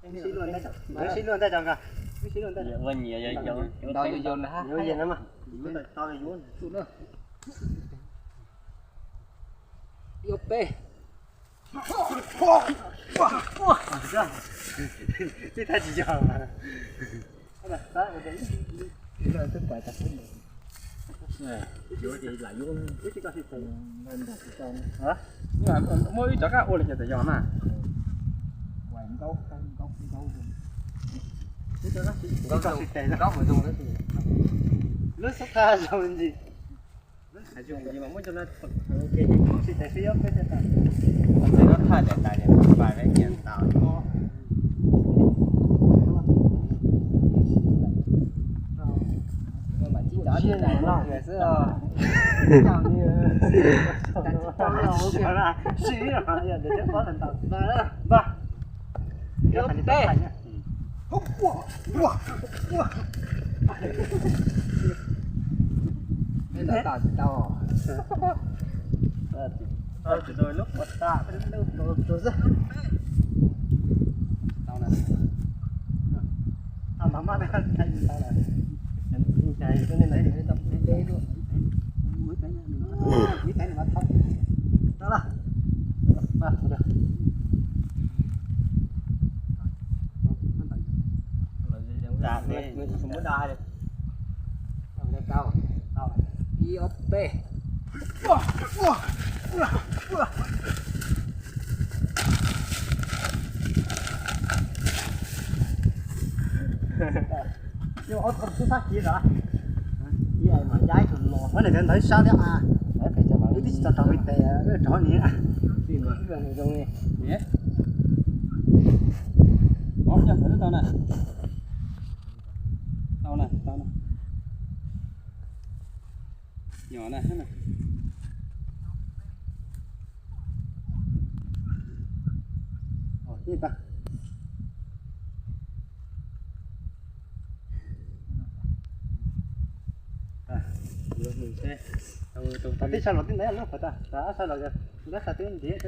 Sib luaj ntej, sib luaj ntej tso nkawd. Sib luaj ntej. Ua nyias yuav yuav yuav yuav na. Yuav yuav na mas. Yuav peb. Twb tsis yog mas. Muab ib cov kab ua li cas txawm yog na. Lub xub thawj zoo ntsis. Xib thawj xib ob peb thiaj tau. Ntxhais no thaj daim tas es pas nyiam ntau. Mas tsis cov daim tas loj xwb. Sib, yog tias thiab pob ntau ntau. Yuav peb. Neb tau tsis tau. Tsis tau lub puas tas, lub tau xwb. Tau na. Tau mas mas tau lawm. Tau lawm. Muab da li. Ib ob peb. Ob tug twb sab kiv lawm. Muab niam ntawd sab thiab a. Wb twb tsis tau rau peb tes, rov ni. Tau na, tau na. Nyuam na. Tib sab los tib ntawd lub phav tas, tas sab los, lub sab twb ntiav.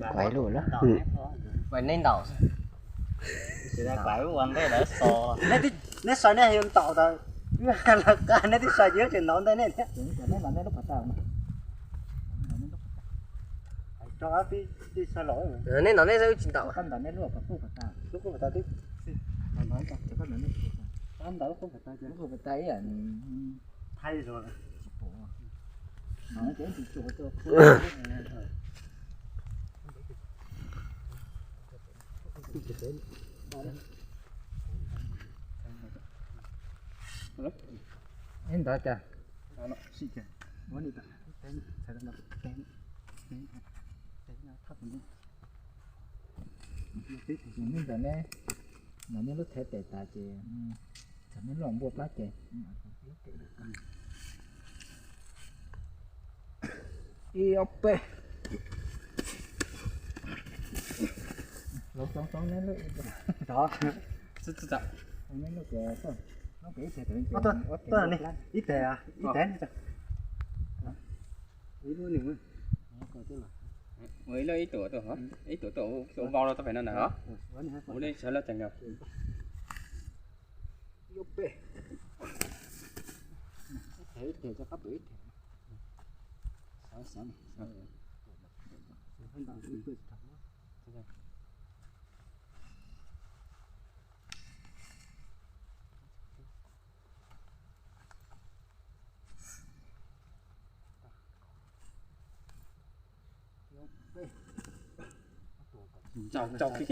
Kuv lub na. Neb ntaus. Neb sai neb yuav ntaus tas, lawv qa neb twb sai ces yuav tseem ntaus ntej nej thiab. Rau qab tib sai los. Neb ntaus neb wb tsis ntaus. Lub kuj phav tas twb, ntaus lub kuj phav tas ces lub kuj phav tas ib yam thaij zoo. Ib ntawd cas, sim cas, ib ntawd ne, no nej lub thev tes tas ces txawm nej lub npua plab ces ib ob peb. Los xoob xoob neb lub, ib tes, ib tes, ib lub, ib lub tuam tuaj, ib tuam tuaj, tuam vau rau tau pem no ntag os. Ua li sawv lawv tseem yog. Ib tes, ib tes, rov qab pem ib tes.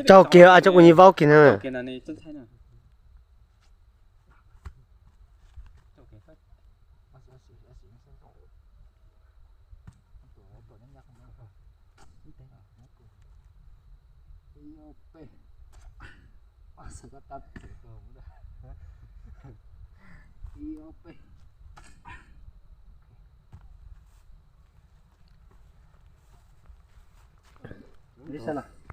Tsaug kiag, tsaug kuv nyiv vaub kiag na. Ib ob peb. Ib sab no.